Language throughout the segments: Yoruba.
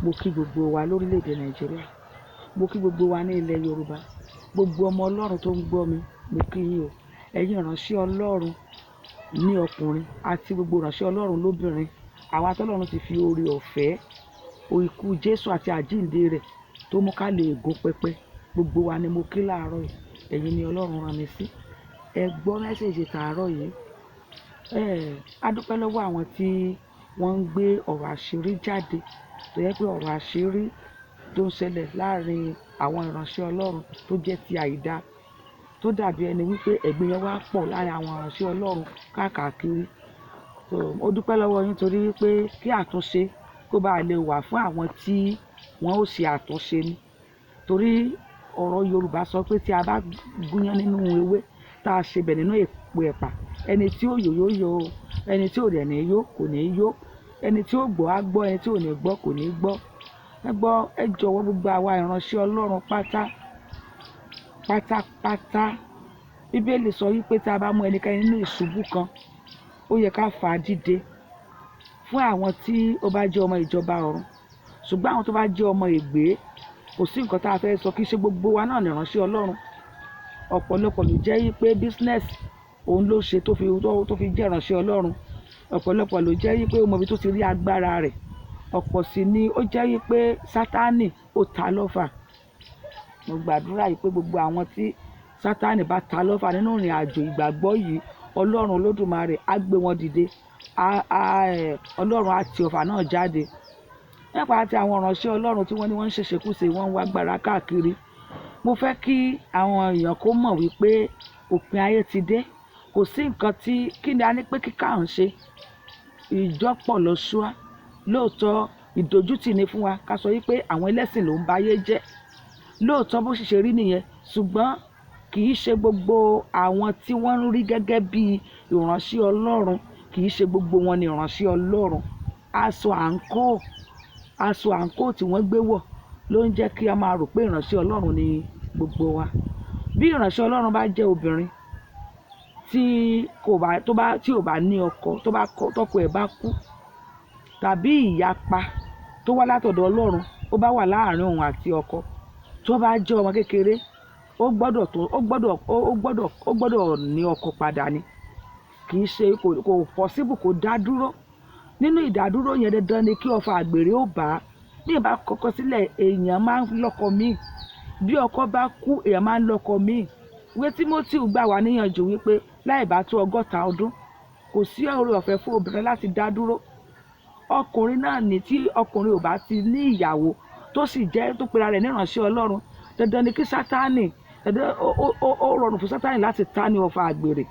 Mo kí gbogbo wa lórílẹ̀-èdè Nàìjíríà. Mo kí gbogbo wa ní ilẹ̀ Yorùbá. Gbogbo ọmọ Ọlọ́run tó ń gbọ́ mi, mo kí yín o. Ẹ̀yin ìránṣẹ́ Ọlọ́run ní ọkùnrin àti gbogbo ìránṣẹ́ Ọlọ́run lóbìnrin. Àwa tí Ọlọ́run ti fi oore ọ̀fẹ́, ikú Jésù àti àjíǹde rẹ̀ tó mú ká lè gún pẹpẹ. Gbogbo wa ni mo kí láàárọ̀ yìí. Ẹ̀yin ni Ọlọ́run rán mi sí. Ẹ gbọ́ message tàárọ̀ yìí. A dúpẹ́ lọ́wọ́ àwọn tí wọ́n ń gbé ọ̀rọ̀ àṣírí jáde. Tó jẹ́ pé ọ̀rọ̀ àṣírí tó ń ṣẹlẹ̀ láàárín àwọn ìránṣẹ́ Ọlọ́run tó jẹ́ ti àìda, tó dàbí ẹni wípé ẹ̀gbin yẹn wá pọ̀ láàárín àwọn ìránṣẹ́ Ọlọ́run káàkiri. So, mo dúpẹ́ lọ́wọ́ yín torí wípé kí àtúnṣe kó bá lè wà fún àwọn tí wọ́n ó ṣe àtúnṣe ni. Torí ọ̀rọ̀ Yorùbá sọ pé tí a bá gúnyán nínú ewé, tá a ṣe bẹ̀ nínú èpo ẹ̀pà, ẹni tí ó yó yóò yó, ẹni tí ò dẹ̀ ní yó kò ní yó, ẹni tí ó gbọ́ á gbọ́, ẹni tí ò ní gbọ́ kò ní gbọ́. Ẹ gbọ́, ẹ jọ̀wọ́ gbogbo àwa ìránṣẹ́ Ọlọ́run pátá, pátápátá. Bíbélì sọ wípé tí a bá mú ẹnikẹ́ni nínú ìṣubú kan, ó yẹ ká fà á dìde fún àwọn tí ó bá jẹ́ ọmọ ìjọba ọ̀run. Ṣùgbọ́n àwọn tó bá jẹ́ ọmọ ègbé, kò sí nǹkan tí a fẹ́ sọ, kì í ṣe gbogbo wa náà ni ìránṣẹ́ Ọlọ́run. Ọ̀pọ̀lọpọ̀ ló jẹ́ wípé business òun ló ṣe tó fi jẹ́ ìránṣẹ́ Ọlọ́run. Ọ̀pọ̀lọpọ̀ ló jẹ́ wípé ó mọ ibi tó ti rí agbára rẹ̀. Ọ̀pọ̀ sì ni ó jẹ́ wípé Sátánì ó ta lọ́fà. Mo gbàdúrà wípé gbogbo àwọn tí Sátánì bá ta lọ́fà nínú ìrìnàjò ìgbàgbọ́ yìí, Ọlọ́run Olódùmarè á gbé wọn dìde. Ọlọ́run á ti ọfà náà jáde. Nípa tí àwọn ìránṣẹ́ Ọlọ́run tí wọ́n ní wọ́n ń ṣèṣekúṣe, wọ́n ń wá agbára káàkiri. Mo fẹ́ kí àwọn èèyàn kó mọ̀ wípé òpin ayé ti dé. Kò sí nǹkan tí, kí ni a ní pé kíkà ń ṣe. Ìjọ pọ̀ lọ ṣúà. Lóòótọ́ ìdójútì ni fún wa ká sọ wípé àwọn ẹlẹ́sìn ló ń bá ayé jẹ́. Lóòótọ́ bó ṣe rí nìyẹn, ṣùgbọ́n kì í ṣe gbogbo àwọn tí wọ́n ń rí gẹ́gẹ́ bí ìránṣẹ́ Ọlọ́run, kì í ṣe gbogbo wọn ni ìránṣẹ́ Ọlọ́run. Aṣọ àǹkóò, aṣọ àǹkóò tí wọ́n gbé wọ̀ ló ń jẹ́ kí a máa rò pé ìránṣẹ́ Ọlọ́run ni gbogbo wa. Bí ìránṣẹ́ Ọlọ́run bá jẹ́ obìnrin tí kò bá, tó bá, tí ò bá ní ọkọ, tó bá kọ, tọkọ ẹ̀ bá kú, tàbí ìyapa tó wá látọ̀dọ̀ Ọlọ́run, ó bá wà láàárín òun àti ọkọ, tó bá jẹ́ ọmọ kékeré, ó gbọdọ̀ tó, ó gbọdọ̀, ó gbọdọ̀, ó gbọdọ̀ ní ọkọ padà ni. Kì í ṣe, kò, kò possible kó dá dúró. Nínú ìdádúró yẹn dandan ni kí ọfà àgbèrè ó bá a. Bí èèyàn bá kọkọ sílẹ̀, èèyàn máa ń lọ́kọ míì. Bí ọkọ bá kú, èèyàn máa ń lọ́kọ míì. Ìwé Tímótì gbà wá níyànjú wípé láì bá tó ọgọ́ta ọdún, kò sí oore ọ̀fẹ́ fún obìnrin láti dá dúró. Ọkùnrin náà ní tí ọkùnrin ò bá ti ní ìyàwó tó sì jẹ́ tó pera rẹ̀ ní ìránṣẹ́ Ọlọ́run, dandan ni kí Sátánì, dandan ó rọrùn fún Sátánì láti ta ní ọfà àgbèrè.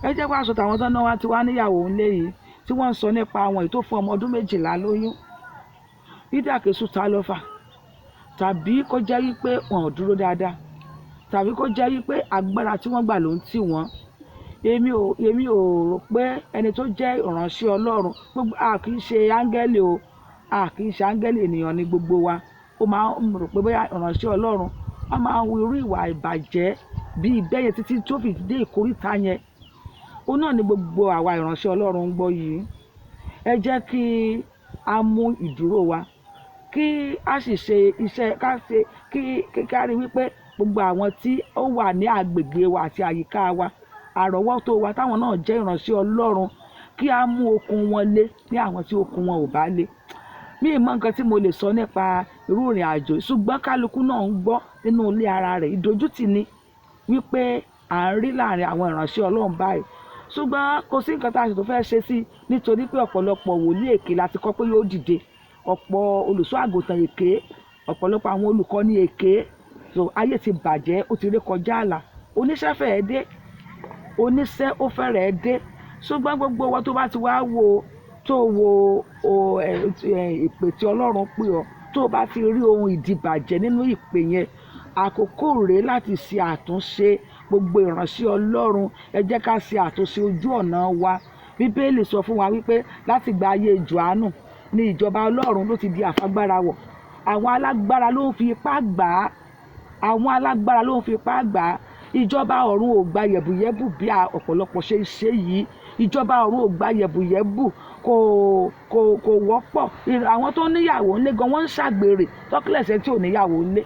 Ẹ jẹ́ wá sọ tàwọn tó náà wá ti wá níyàwó ńlé yìí tí wọ́n ń sọ nípa àwọn èyí tó fún ọmọ ọdún 12 lóyún. Ídà kí èṣù ta lọ́fà, tàbí kó jẹ́ wípé wọn ò dúró dáadáa, tàbí kó jẹ́ wípé agbára tí wọ́n gbà ló ń tì wọ́n. Èmi ò rò pé ẹni tó jẹ́ ìránṣẹ́ Ọlọ́run, gbogbo, a kì í ṣe áńgẹ́lì o, a kì í ṣe áńgẹ́lì, ènìyàn ni gbogbo wa. Ó máa ń rò pé bóyá ìránṣẹ́ Ọlọ́run, wọ́n máa ń hu irú ìwà ìbàjẹ́ bí bẹ́yẹn títí tó fi dé ìkóríta yẹn. Ó náà ni gbogbo àwa ìránṣẹ́ Ọlọ́run ń gbọ́ yìí. Ẹ jẹ́ kí a mú ìdúró wa, kí a sì ṣe iṣẹ́ ká ṣe, kí, kí a rí wípé gbogbo àwọn tí ó wà ní agbègbè wa àti àyíká wa, àrọ́wọ́tó wa táwọn náà jẹ́ ìránṣẹ́ Ọlọ́run, kí a mú okun wọn lé ní àwọn tí okun wọn ò bá le. Mi ò mọ nǹkan tí mo lè sọ nípa irú ìrìnàjò, ṣùgbọ́n kálukú náà ń gbọ́ nínú ilé ara rẹ̀. Ìdójútì ni wípé à ń rí láàárín àwọn ìránṣẹ́ Ọlọ́run báyìí. Ṣùgbọ́n kò sí nǹkan tí a sì tó fẹ́ ṣe sí, nítorí pé ọ̀pọ̀lọpọ̀ wòlíì èké la ti kọ́ pé yóò dìde. Ọ̀pọ̀ olùṣọ́ àgùntàn èké, ọ̀pọ̀lọpọ̀ àwọn olùkọ́ní èké. So ayé ti bàjẹ́, ó ti rékọjá ààlà. Oníṣẹ́ fẹ́ dé, oníṣẹ́ ó fẹ́rẹ̀ dé. Ṣùgbọ́n gbogbo wa tó bá ti wá wo, tó wo o, ìpè tí Ọlọ́run pè ọ́, tó bá ti rí ohun ìdìbàjẹ́ nínú ìpè yẹn, àkókò rèé láti ṣe àtúnṣe. Gbogbo ìránṣẹ́ Ọlọ́run, ẹ jẹ́ ká ṣe àtúnṣe ojú ọ̀nà wa. Bíbélì sọ fún wa wípé láti gba ayé Jòhánù ní ìjọba Ọlọ́run ló ti di àfagbára wọ̀. Àwọn alágbára ló ń fi ipá gbà á. Àwọn alágbára ló ń fi ipá gbà á. Ìjọba ọ̀run ò gba yẹ̀bùyẹ̀bù bí ọ̀pọ̀lọpọ̀ ṣe ń ṣe yìí. Ìjọba ọ̀run ò gba yẹ̀bùyẹ̀bù, kò wọ́pọ̀. Àwọn tó níyàwó ńlé gan, wọ́n ń ṣàgbèrè tọ́kílẹ̀ṣẹ̀ tí ò níyàwó ńlé.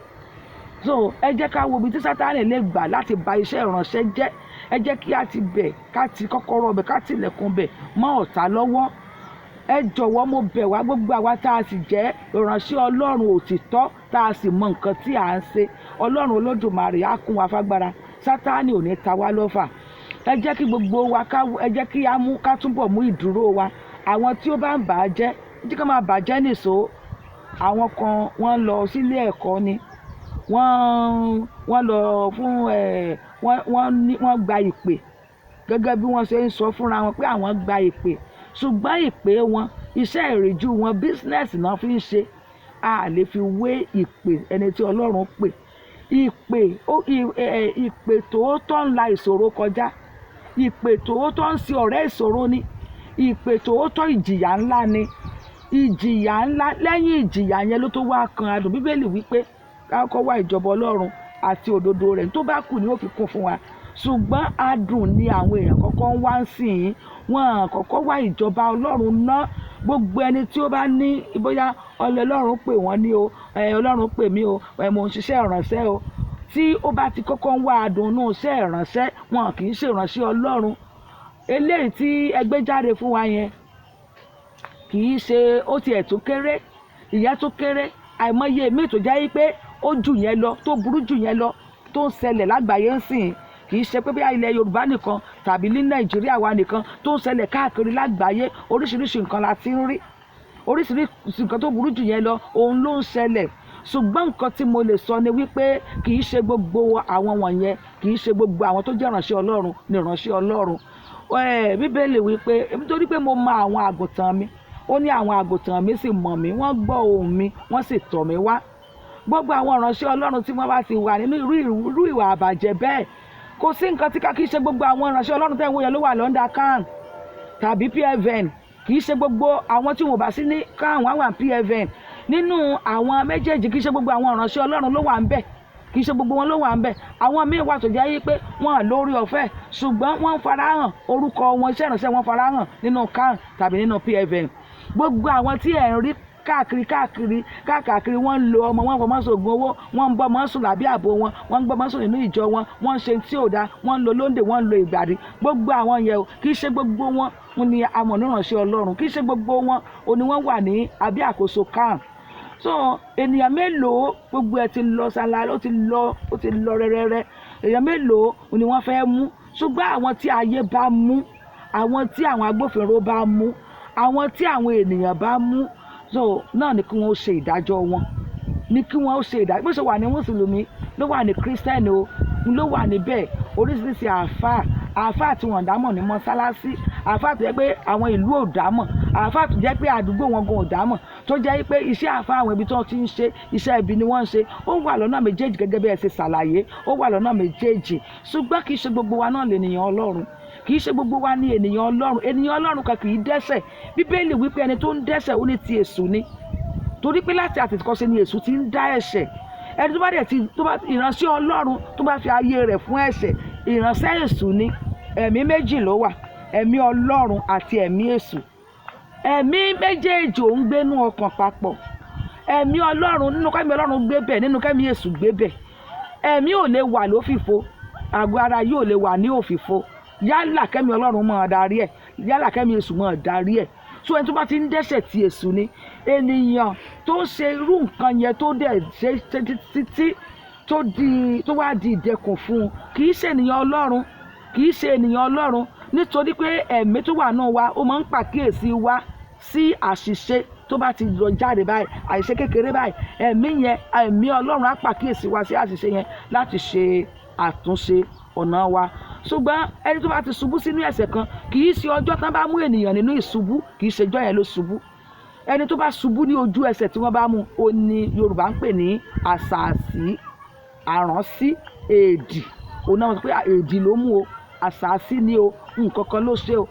So ẹ jẹ́ ká wo ibi tí Sátánì lè gbà láti ba iṣẹ́ ìránṣẹ́ jẹ́. Ẹ jẹ́ kí a ti bẹ̀, ká ti kọ́kọ́rọ́ bẹ̀, ká tilẹ̀kùn bẹ̀ mọ́ ọ̀tá lọ́wọ́. Ẹ jọ̀wọ́, mo bẹ̀ wá, gbogbo àwa tá a sì jẹ́ ìránṣẹ́ Ọlọ́run òtítọ́, tá a sì mọ nǹkan tí à ń ṣe, Ọlọ́run Olódùmarè á kún wa fágbára. Sátánì ò ní ta wá lọ́fà. Ẹ jẹ́ kí gbogbo wa ká, ẹ jẹ́ kí á mú ká túbọ̀ mú ìdúró wa. Àwọn tí ó bá ń bà á jẹ́, jí ká máa bàjẹ́ nìṣó. Àwọn kan, wọ́n lọ sílé ẹ̀kọ́ ni, wọ́n lọ fún ẹ̀, wọ́n ní wọ́n gba ìpè, gẹ́gẹ́ bí wọ́n ṣe ń sọ fúnra wọn pé àwọn gba ìpè, ṣùgbọ́n ìpè wọn, iṣẹ́ ìríjú wọn, business náà fi ń ṣe. A lè fi wé ìpè ẹni tí Ọlọ́run pè. Ìpè ó ìpè tòótọ́ ń la ìṣòro kọjá. Ìpè tòótọ́ ń ṣe ọ̀rẹ́ ìṣòro ni. Ìpè tòótọ́, ìjìyà ńlá ni, ìjìyà ńlá. Lẹ́yìn ìjìyà yẹn ló tó wá kan adùn. Bíbélì wípé ká kọ́kọ́ wá ìjọba Ọlọ́run àti òdodo rẹ̀, tó bá kù ni ó fi kún fún wa. Ṣùgbọ́n adùn ni àwọn èèyàn kọ́kọ́ ń wá sí i, wọ́n kọ́kọ́ wá ìjọba Ọlọ́run ná. Gbogbo ẹni tí ó bá ní bóyá Ọlọ́run pè wọ́n ní o, Ọlọ́run pè mí o, mo ń ṣiṣẹ́ ìránṣẹ́ o, tí ó bá ti kọ́kọ́ ń wá adùn inú iṣẹ́ ìránṣẹ́, wọn kì í ṣe ìránṣẹ́ Ọlọ́run. Eléyìí tí ẹgbẹ́ jáde fún wa yẹn, kì í ṣe ó tiẹ̀ tún kéré, ìyẹn tún kéré. Àìmọye míì tó jẹ́ pé ó jù yẹn lọ, tó burú jù yẹn lọ, tó ń ṣẹlẹ̀ lágbàáyé ń sìn. Kì í ṣe pé bí ilẹ̀ Yorùbá nìkan tàbí ní Nàìjíríà wa nìkan, tó ń ṣẹlẹ̀ káàkiri lágbàáyé. Oríṣiríṣi nǹkan la ti ń rí, oríṣiríṣi nǹkan tó burú jù yẹn lọ, òun ló ń ṣẹlẹ̀. Ṣùgbọ́n nǹkan tí mo lè sọ ni wípé kì í ṣe gbogbo àwọn wọ̀nyẹn, kì í ṣe gbogbo àwọn tó jẹ́ ìránṣẹ́ Ọlọ́run ni ìránṣẹ́ Ọlọ́run. Bíbélì wípé, nítorí pé mo mọ àwọn àgùntàn mi, ó ní àwọn àgùntàn mi sì mọ̀ mí, wọ́n gbọ́ ohùn mi, wọ́n sì tọ̀ mí wá. Gbogbo àwọn ìránṣẹ́ Ọlọ́run tí wọ́n bá ti wà nínú irú ìwà àbàjẹ́ bẹ́ẹ̀, kò sí nǹkan tí ká. Kì í ṣe gbogbo àwọn ìránṣẹ́ Ọlọ́run tẹ́ ń wò yẹn ló wà l'under CAN tàbí PFN. Kì í ṣe gbogbo àwọn tí wọn bá sí ní CAN wọ́n wà PFN. Nínú àwọn méjèèjì, kì í ṣe gbogbo àwọn ìránṣẹ́ Ọlọ́run ló wà ń bẹ̀, kì í ṣe gbogbo wọn ló wà ń bẹ̀. Àwọn míín wà tó jẹ́ yí pé wọ́n lórí ọ̀fẹ́, ṣùgbọ́n wọ́n ń farahàn, orúkọ wọn, iṣẹ́ ìránṣẹ́ wọn farahàn nínú CAN tàbí nínú PFN. Gbogbo àwọn tí ẹ̀ ń rí káàkiri káàkiri káàkiri, wọ́n ń lo ọmọ wọn fọmọ sògùn owó, wọ́n ń bọ́ ọmọ sùn lábẹ́ ààbò wọn, wọ́n ń gbọ́ ọmọ sùn nínú ìjọ wọn, wọ́n ń ṣe tí ò dáa, wọ́n ń lo lóńdè, wọ́n ń lo ìgbàdí. Gbogbo àwọn yẹn o, kì í ṣe gbogbo wọn ni amọ̀ níránṣẹ́ Ọlọ́run, kì í ṣe gbogbo wọn o ni wọ́n wà ní abẹ́ àkóso CAN. So ènìyàn mélòó, gbogbo ẹ ti lọ sálá, ó ti lọ, ó ti lọ rẹ́rẹ́rẹ́. Èèyàn mélòó ni wọ́n fẹ́ mú? Ṣùgbọ́n àwọn tí ayé bá mú, àwọn tí àwọn agbófinró bá mú, àwọn tí àwọn ènìyàn bá mú, so náà ni kí wọ́n ṣe ìdájọ́ wọn, ní kí wọ́n ṣe ìdájọ́. Bó ṣe wà ní mùsùlùmí ló wà ní kírísítẹ́nì o, ló wà níbẹ̀. Oríṣiríṣi àáfàá, àáfàá tí wọ́n dámọ̀ ní mọ́sálásí, àáfàá tó jẹ́ pé àwọn ìlú ò dámọ̀, àáfàá tó jẹ́ pé àdúgbò wọn gan ò dámọ̀, tó jẹ́ pé iṣẹ́ àáfàá, àwọn ibi tí wọ́n ti ń ṣe iṣẹ́ ibi ni wọ́n ń ṣe. Ó wà lọ́nà méjèèjì, gẹ́gẹ́ bí ẹ ṣe ṣàlàyé, ó wà lọ́nà méjèèjì. Ṣùgbọ́n kì í ṣe gbogbo wa náà lènìyàn Ọlọ́run, kì í ṣe gbogbo wa ní ènìyàn Ọlọ́run. Ènìyàn Ọlọ́run kan kì í dẹ́ṣẹ̀. Bíbélì wípé ẹni tó ń dẹ́ṣẹ̀, ó ní ti èṣù ni, torí pé láti àtètèkọ́ṣe ni èṣù ti ń dá ẹ̀ṣẹ̀. Ẹni tó bá dẹ̀ ti tó bá ìránṣẹ́ Ọlọ́run tó bá fi ayé rẹ̀ fún ẹ̀ṣẹ̀, ìránṣẹ́ èṣù ni. Ẹ̀mí méjì ló wà: ẹ̀mí Ọlọ́run àti ẹ̀mí èṣù. Ẹ̀mí méjèèjì ò ń gbénú ọkàn papọ̀. Ẹ̀mí Ọlọ́run, nínú kẹ́mi Ọlọ́run gbé bẹ̀, nínú kẹ́mi èṣù gbé bẹ̀. Ẹ̀mí ò lè wà lófìfo, àgọ́ ara yóò lè wà ní òfìfo. Yálà kẹ́mi Ọlọ́run máa darí ẹ̀, yálà kẹ́mi èṣù máa darí ẹ̀. So ẹni tó bá ti ń dẹ́ṣẹ̀, ti èṣù ni. Ènìyàn tó ń ṣe irú nǹkan yẹn, tó dẹ̀ ṣe títí tó di tó wá di ìdẹkùn fún un, kì í ṣe ènìyàn Ọlọ́run, kì í ṣe ènìyàn Ọlọ́run, nítorí pé ẹ̀mí tó wà náà wa, ó máa ń pàkíyèsí wa sí àṣìṣe tó bá ti lọ jáde báyìí. Àṣìṣe kékeré báyìí, ẹ̀mí yẹn, ẹ̀mí Ọlọ́run á pàkíyèsí wa sí àṣìṣe yẹn láti ṣe àtúnṣe ọ̀nà wa. Ṣùgbọ́n ẹni tó bá ti ṣubú sínú ẹ̀ṣẹ̀ kan, kì í ṣe ọjọ́ tán bá mú ènìyàn nínú ìṣubú, kì í ṣe ọjọ́ yẹn ló ṣubú. Ẹni tó bá ṣubú ní ojú ẹsẹ̀ tí wọ́n bá mú, ó ní Yorùbá ń pè ní àṣàsí, àránsí, èdì. Òun náà wọ́n sọ pé èdì ló mú o, àṣàsí ni o, nǹkan kan ló ṣe o.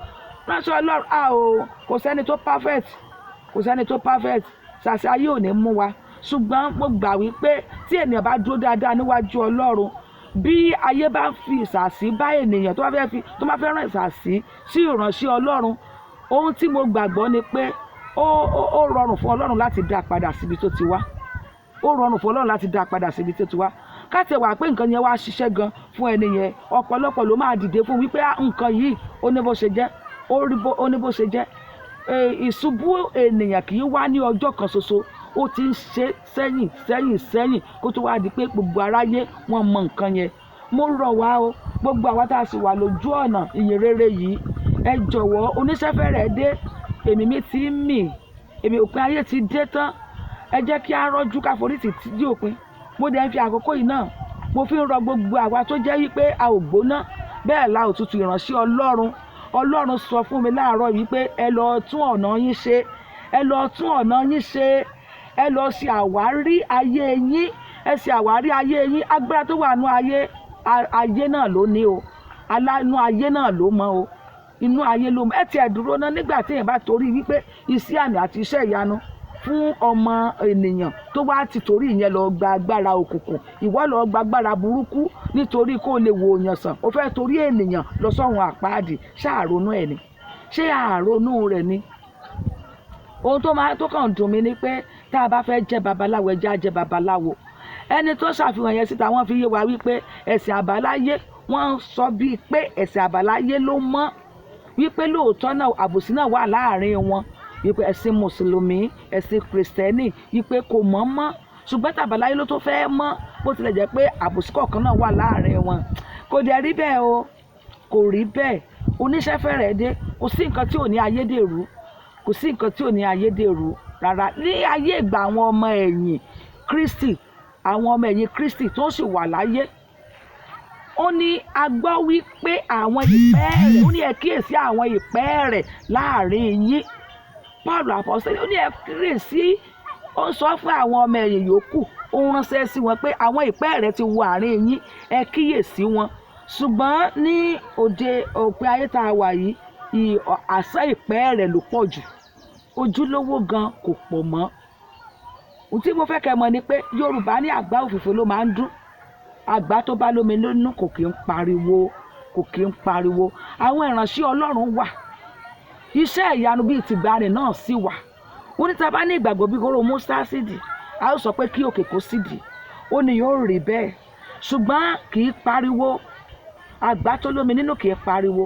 Ránṣẹ́ Ọlọ́run a o, kò sẹ́ni tó perfect, kò sẹ́ni tó perfect. Ṣàṣà ayé ò ní mú wa. Ṣùgbọ́n mo gbà wípé tí ènìyàn bá dúró dáadáa níwájú Ọlọ́run, Bí ayé bá fi ìsàsí bá ènìyàn, tó bá fẹ́ rán ìsàsí sí ìránṣẹ́ Ọlọ́run, ohun tí mo gbàgbọ́ ni pé ó rọrùn fún Ọlọ́run láti dá a padà síbi tó ti wá. Ó rọrùn fún Ọlọ́run láti dá a padà síbi tó ti wá. Ká tiẹ̀ wà pé nǹkan yẹn wá ṣiṣẹ́ gan fún ẹni yẹn, ọ̀pọ̀lọpọ̀ ló máa dìde fún wípé, "Ah, nǹkan yìí ó ní bó ṣe jẹ́, ó rí bó, ó ní bó ṣe jẹ́." Ìṣubú ènìyàn kì í wá ní ọjọ́ kan ṣoṣo. Ó ti ń ṣe sẹ́yìn sẹ́yìn sẹ́yìn kó tó wá di pé gbogbo aráyé wọ́n mọ nǹkan yẹn. Mo rọ̀ wá o, gbogbo àwa tá a sì wà lójú ọ̀nà ìyìn rere yìí, ẹ jọ̀wọ́, oníṣẹ́ fẹ́rẹ̀ dé, èmi mi ti ń mì, èmi òpin ayé ti dé tán. Ẹ jẹ́ kí a rọ́jú ká forí tì dí òpin. Mo dẹ̀ ń fi àkókò yìí náà, mo fi ń rọ gbogbo àwa tó jẹ́ wípé a ò gbóná bẹ́ẹ̀ la ò tutù ìránṣẹ́ Ọlọ́run. Ọlọ́run sọ fún mi láàárọ̀ yìí pé ẹ lọ tún ọ̀nà yín ṣe, ẹ lọ tún ọ̀nà yín ṣe, ẹ lọ ṣe àwárí ayé yín, ẹ ṣe àwárí ayé yín. Agbára tó wà nínú ayé, ayé náà ló ní o, inú ayé náà ló mọ̀ o, inú ayé ló mọ̀. Ẹ tiẹ̀ dúró ná, nígbà tí èèyàn bá torí wípé iṣẹ́ àmì àti iṣẹ́ ìyanu fún ọmọ ènìyàn, tó wá ti torí ìyẹn lọ gba agbára òkùnkùn, ìwọ lọ gba agbára burúkú nítorí kó lè wo èèyàn sàn, ó fẹ́ torí ènìyàn lọ sọ́run àpáàdì, ṣáàrónú ẹ̀ ni? Ṣé àrònú rẹ̀ ni? Ohun tó máa tó kàn dùn mí ni pé tá a bá fẹ́ jẹ́ babaláwo, ẹ jẹ́ á jẹ́ babaláwo. Ẹni tó ṣàfihàn yẹn síta, wọ́n fi yé wa wípé ẹ̀sìn àbáláyé, wọ́n ń sọ bíi pé ẹ̀sìn àbáláyé ló mọ́, wípé lóòótọ́ náà àbòsí náà wà láàrin wọn, wípé ẹ̀sìn mùsùlùmí, ẹ̀sìn kìrìsìtẹ́nì, wípé kò mọ́ mọ́, ṣùgbọ́n tàbáláyé ló tó fẹ́ mọ́, bó tilẹ̀ jẹ́ pé àbòsí kọ̀ọ̀kan náà wà láàrin wọn. Kò dẹ̀ rí bẹ́ẹ̀ o, kò rí bẹ́ẹ̀. Oníṣẹ́ fẹ́rẹ̀ dé, kò sí nǹkan tí ò ní ayédèrú, kò sí nǹkan tí ò ní ayédèrú rárá. Ní ayé ìgbà àwọn ọmọ ẹ̀yìn Kristi, àwọn ọmọ ẹ̀yìn Kristi tó sì wà láyé, ó ní a gbọ́ wípé àwọn ìpẹ́ẹ̀rẹ̀, ó ní ẹ kíyèsí àwọn ìpẹ́ẹ̀rẹ̀ láàrin yín. Paul Àpọ́sítélì, ó ní ẹ kíyèsí, ó ń sọ fún àwọn ọmọ ẹ̀yìn yòókù, ó ń ránṣẹ́ sí wọn pé àwọn ìpẹ́ẹ̀rẹ̀ ti wọ àárín yín, ẹ kíyèsí wọn. Ṣùgbọ́n ní òde òpin ayé tá a wà yìí, àṣà ìpẹ́ẹ̀rẹ̀ ló pọ̀ jù, ojúlówó gan kò pọ̀ mọ́. Ohun tí mo fẹ́ kẹ́ mọ̀ ni pé Yorùbá ní àgbá òfìfo ló máa ń dún, àgbá tó bá lómi nínú kò kí ń pariwo, kò kí ń pariwo. Àwọn ìránṣẹ́ Ọlọ́run wà, iṣẹ́ ìyanu bíi tìgbàanì náà sì wà. Ó ní tá a bá ní ìgbàgbọ́ bí kóró mọ́sításídì, a ó sọ pé kí òkè kó sídìí, ó ní yóò rí bẹ́ẹ̀. Ṣùgbọ́n kì í pariwo, àgbá tó lómi nínú kì í pariwo.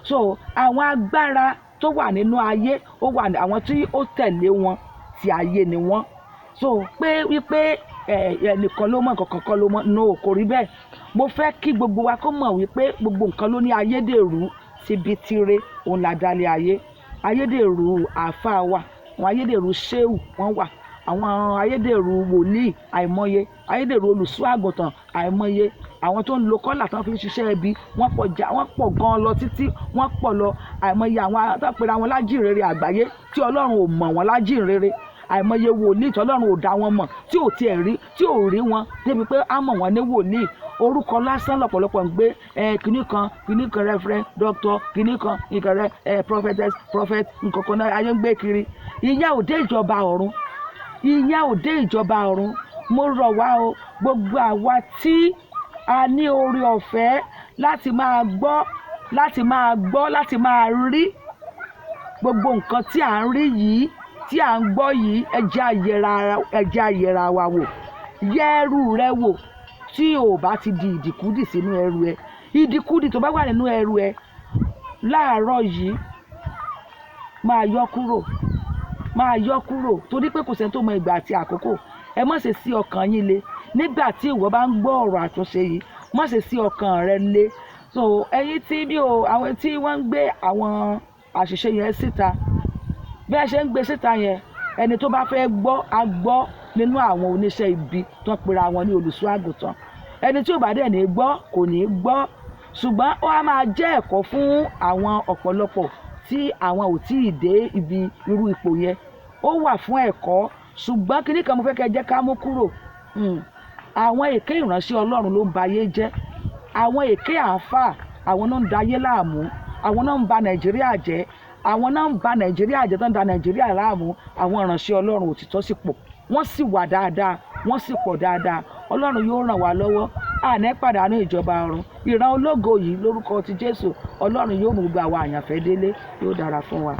So àwọn agbára tó wà nínú ayé, ó wà ní àwọn tí ó tẹ̀lé wọn tí ayé ni wọ́n. So pé wípé ẹnìkan ló mọ̀, nǹkan kan ló mọ̀, no, kò rí bẹ́ẹ̀. Mo fẹ́ kí gbogbo wa kó mọ̀ wípé gbogbo nǹkan ló ní ayédèrú, síbi tire òun là dálé ayé. Ayédèrú àáfàá wà, àwọn ayédèrú ṣéwù wọ́n wà, àwọn ayédèrú wòlíì àìmọye, ayédèrú olùṣọ́ àgùntàn àìmọye, àwọn tó ń lo kọ́là tó fi ń ṣiṣẹ́ ibi wọ́n pọ̀ já, wọ́n pọ̀ gan lọ títí, wọ́n pọ̀ lọ àìmọye. Àwọn tó pera wọn lájìnrere àgbáyé tí Ọlọ́run ò mọ̀ wọ́n lájìnrere, àìmọye wòlíì tí Ọlọ́run ò dá wọn mọ̀, tí ò tiẹ̀ rí, tí ò rí wọn débi pé á mọ̀ wọ́n ní wòlíì. Orúkọ lásán lọ́pọ̀lọpọ̀ ń gbé ẹ, kinní kan kinní kan, reverend doctor kinní kan nǹkan rẹ ẹ, prophetess, prophet, nǹkan kan náà ayé ń gbé kiri. Ìyẹn ò dé ìjọba ọ̀run, ìyẹn ò dé ìjọba ọ̀run. Mo rọ̀ wá o, gbogbo àwa tí a ní oore ọ̀fẹ́ láti máa gbọ́, láti máa gbọ́, láti máa rí gbogbo nǹkan tí à ń rí yìí, tí à ń gbọ́ yìí, ẹ jẹ́ á yẹra, ẹ jẹ́ á yẹra wa wò. Yẹ ẹrù rẹ wò. Tí o bá ti di ìdìkúdì sínú ẹrù ẹ, ìdìkúdì tó bá wà nínú ẹrù ẹ láàárọ̀ yìí, máa yọ kúrò, máa yọ kúrò, torí pé kò sẹ́ni tó mọ ìgbà àti àkókò. Ẹ má ṣe sí ọkàn yín le nígbà tí ìwọ bá ń gbọ́ ọ̀rọ̀ àtúnṣe yìí, má ṣe sí ọkàn rẹ le. So ẹ̀yin tí bí o, àwọn tí wọ́n ń gbé àwọn àṣìṣe yẹn síta, bí ẹ ṣe ń gbé síta yẹn, ẹni tó bá fẹ́ gbọ́ á gbọ́ nínú àwọn oníṣẹ́ ibi tó ń pera wọn ní olùṣọ́ àgùntàn. Ẹni tí ò bá dẹ̀ ní gbọ́ kò ní gbọ́, ṣùgbọ́n ó á máa jẹ́ ẹ̀kọ́ fún àwọn ọ̀pọ̀lọpọ̀ tí àwọn ò tí ì dé ibi irú ipò yẹn. Ó wà fún ẹ̀kọ́. Ṣùgbọ́n kíní kan mo fẹ́ kẹ́ ẹ jẹ́ ká mú kúrò. Àwọn èké ìránṣẹ́ Ọlọ́run ló ń ba ayé jẹ́. Àwọn èké àáfàá, àwọn náà ń da ayé láàmú, àwọn náà ń ba Nàìjíríà jẹ́, àwọn náà ń ba Nàìjíríà jẹ́, tó ń da Nàìjíríà láàmú. Àwọn ìránṣẹ́ Ọlọ́run òtítọ́ sì pọ̀, wọ́n sì wà dáadáa, wọ́n sì pọ̀ dáadáa. Ọlọ́run yóò ràn wá lọ́wọ́. A ní pàdánù ìjọba ọ̀run. Ìran ológo yìí, lórúkọ ti Jésù, Ọlọ́run yóò mú gbogbo àwọn àyànfẹ́ délé. Yóò dára fún wa.